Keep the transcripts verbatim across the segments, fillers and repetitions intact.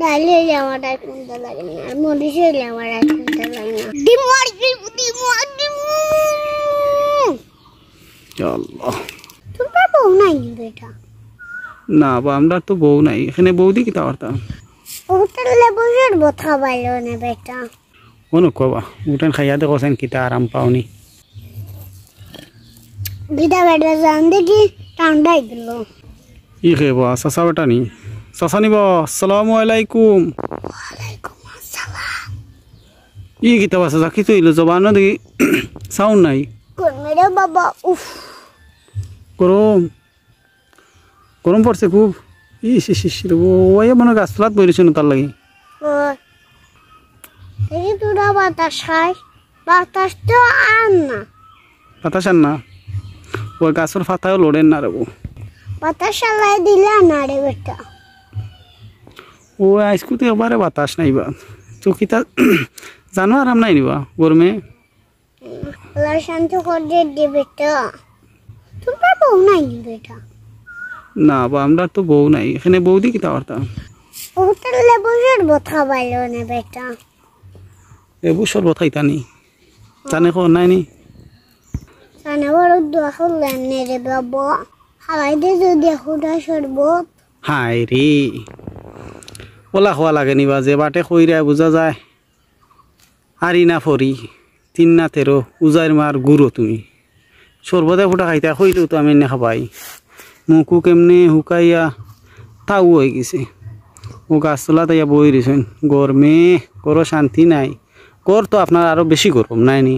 চাইল অইলে আমার আর কুনতা লাগে না, আর মরিচ অইলে আমার আর কুনতা লাগে না। ডিমু আর ডিমু, ডিমু আর ডিমু। ইয়া আল্লাহ। তুমরা বউ নাই নি বেটা? না বা, আমরার তো বউ নাই। এখানে বউ দি কিতা করতাম? ও তো লেবু শরবত খাবাইলো না বেটা। ও নু কবা, উঠেন খাইয়া দেখো সেন কিতা আরাম পাওনি। গিদা বেটা জান দেখি ঠান্ডাই দিল। ই খে বা, চাচা বেটা নি? চাচা নি বা, আসসালামু আলাইকুম। ওয়ালাইকুম আসসালাম। ই কিতা বা চাচা, কিতা অইলো? জবানো দেখি সাউন্ড নাই। গরম রে বাবা, উফ। গরম? গরম পড়ছে খুব। ইস, ইস, ইস, রে, ও, ওই মনে হয় গাছ তলাত বই রইছে না তার লাগি। ও, এই যে তোরা বাতাস খায়, বাতাস তো আর না। বাতাস আর না? ওই গাছর পাতাও লড়ে না রে বউ। বাতাস চালাই দিলা না রে বেটা। ও, আইজকু তো একবারে বাতাস নাই বা। তো কিতা, জানো আরাম নাই নি বা, গরমে? আল্লাহ শান্তি করে দিবে তো। তোমরা বউ নাই নি বেটা? না বা, আমরার তো বউ নাই। এখানে বউ দি কিতা করতাম? ও তো লেবু শরবত খাবাইলো না বেটা। লেবু শরবত খাইতা নি? জানে খো নাই নি? জানে বড় দোয়া করলেন নে রে বাবা। খাওয়াই দে যদি এখনটা শরবত। হায় রে। ওলা খোয়া লাগে নি বা, যে বাটে কইরা বুঝা যায়। আরি না ফরি, তিন না তেরো, উজাইর মার গুরু তুমি। শরবত এক ফুটা খাইতা কইলেও তো আমি এনে খাবাই। মুখু কেমনে হুকাইয়া তাও অই গেছে। ও গাছ তলাত আইয়া বই রইছইন। গরমে, ঘরো শান্তি নাই। ঘর তো আপনার আরো বেশি গরম, নাই নি?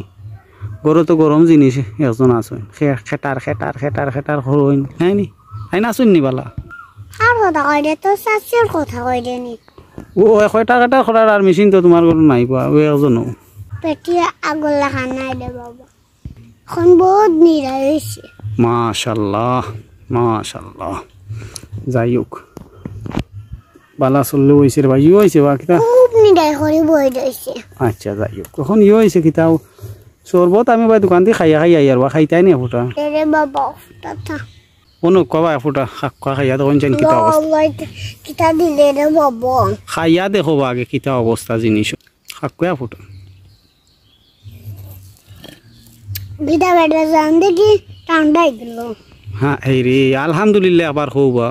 ঘরো তো গরম জিনিস একজন আছইন। খে-, খেটার, খেটার, খেটার, খেটার করইন, নাই নি? আইন আছইন নি বালা? আর কথা কইরে তো চাচির কথা কইরে নি। ও, ওই কয়টা কাটা করার আর মেশিন তো তোমার ঘরো নাই বা, ওই একজনও। পেটে আগুন লাগান নাই রে বাবা। এখন বহুত নিরাই হইছে। মাশাআল্লাহ, মাশাআল্লাহ। যাই হোক, বালা চললে হইছে রে ভাই, ইয়ে হইছে বা কিতা? খুব নিরাই করে বই রইছে। আচ্ছা, যাই হোক, এখন ইয়ে হইছে কিতাও, শরবত আমি ভাই দোকান দি খাইয়া খাইয়া আইয়ার বা, খাইতায় নি ফুটা? এরে বাবা, ফুটা থা। অনু, কবা ফুটা, খা-, খা-, খাইয়া দেখো, জানি কিতা অবস্থা। বাবা, কিতা দিলে রে বাবা? খাইয়া দেখো বা আগে কিতা অবস্থা জিনিস। খা-, কয়া ফুটা। গিদা বেটা জান দেখি ঠান্ডাই দিল। হ্যাঁ, এই রে, আলহামদুলিল্লাহ আবার কও বা।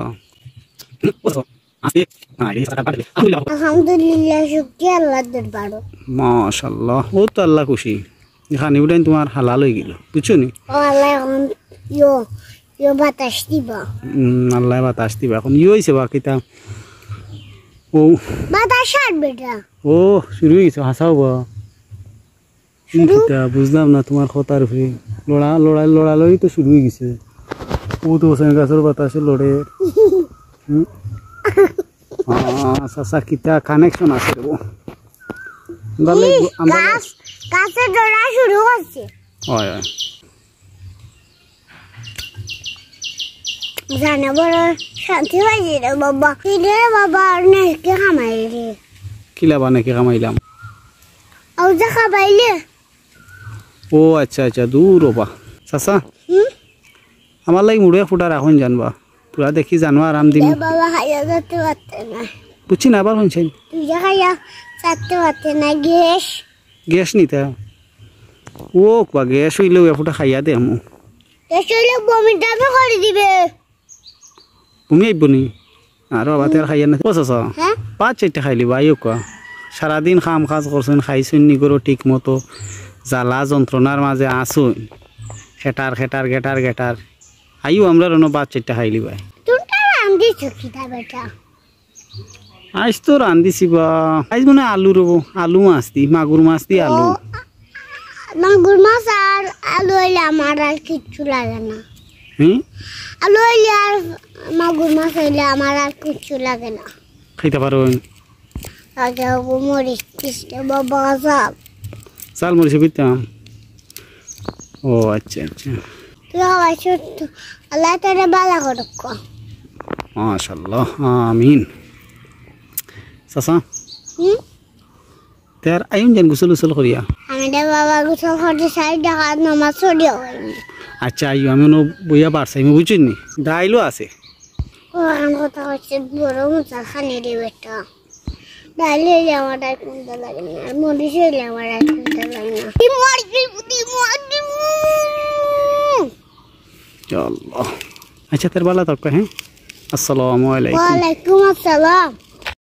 আলহামদুলিল্লাহ, শুকরিয়া আল্লাহর দরবারো। মাশাআল্লাহ, ও তো আল্লাহ খুশি। খানি উঠাইন তোমার হালাল হয়ে গেল, বুঝছো নি? ও আল্লাহ, এখন ইয়ো, ইয়ো বাতাস দিবা। উম, আল্লাহ বাতাস দিবা। এখন ইয়ো হইছে বা কিতা? ও। বাতাস আর বেটা। ও, শুরু হয়ে গেছে, হাসাও বা। ই শুরু? কিতা? বুঝলাম না তোমার কথার উপরে। লড়া-, লড়াই, লড়ালড়ি তো শুরু হয়ে গেছে। ও তো হোসেন গাছের বাতাসে লড়ে। হুম? আহ, চাচা, কিতা connection আছে রে? আমরা ই, লইব-, আমরা গাছ, গাছে লড়া শুরু করছে। হয়, হয়। জানে বড় শান্তি পাইছি রে বাবা। কি রে বাবা, আর নেকি কামাইলি? কিলা বা নেকি কামাইলাম? ও যে খাবাইলে। ও আচ্ছা, আচ্ছা, দূর ও বা। চাচা, হুম? আমার লাগি মুড়ে ফুটা রাখুন জানবা। পুরা দেখি জানো আরাম দিন। এ বাবা, খাইয়া যেতে পারতে না। বুঝছি না, আবার শুনছেন? তুই যে খাইয়া যেতে পারতে না, গ্যাস। গ্যাস নিতে? ও কুয়া, গ্যাস হইলেও এ ফুটা খাইয়া দে আমু। গ্যাস হইলে বমি টামি করে দিবে। বমি আইব নি? আর বাবা, তে আর খাইয়া না। ও চাচা, হ্যাঁ? ভাত চাইরটা খাইলি বা, আইও কুয়া। সারাদিন কাম কাজ করছেন, খাইছেন নি গরো ঠিক মতো। জ্বালা যন্ত্রণার মাঝে আসুন। খেটার, খেটার, গেটার, গেটার। আইও, আমরা রনো ভাত চাইরটা খাইলি ভাই। তোমরা রান্ধিছো কিতা বেটা? আইজ তো রান্ধিছি বা, আইজ মানে আলু রবো, আলু মাছ দি, মাগুর মাছ দি আলু। ও, মাগুর মাছ আর আলু হইলে আমার আর কিচ্ছু লাগে না। হুম? আলু হইলে আর মাগুর মাছ হইলে আমার আর কিচ্ছু লাগে না। খাইতে পারো? আগে হবো মরিচ পিষতে বাবা সাহেব। চাল মরিচ পিষতাম। ও আচ্ছা, আচ্ছা। তুই আবার সত্য। আল্লাহ তোরে বালা করুক। মাশাআল্লাহ, আমিন। চাচা? হুম? তে আর আইন যেন গোসল গোসল করিয়া। আমি দে বাবা গোসল করতে চাই, দেখা নামাজ পড়িয়া হয়নি। আচ্ছা, আইও, আমি অনো বইয়া বার চাইমু, বুঝছইন নি? ডাইলও আছে। ও, আমি কথা হচ্ছে বড় মজা খানি রে বেটা। ডাইল অইলে আমার আর কুনটা লাগে না, আর মরিচ অইলে আমার আর কুনটা লাগে না। কি মরিচ, কি মরিচ। ইয়া আল্লাহ। আচ্ছা, তোর বালা তক, হ্যাঁ? আসসালামু আলাইকুম। ওয়ালাইকুম আসসালাম।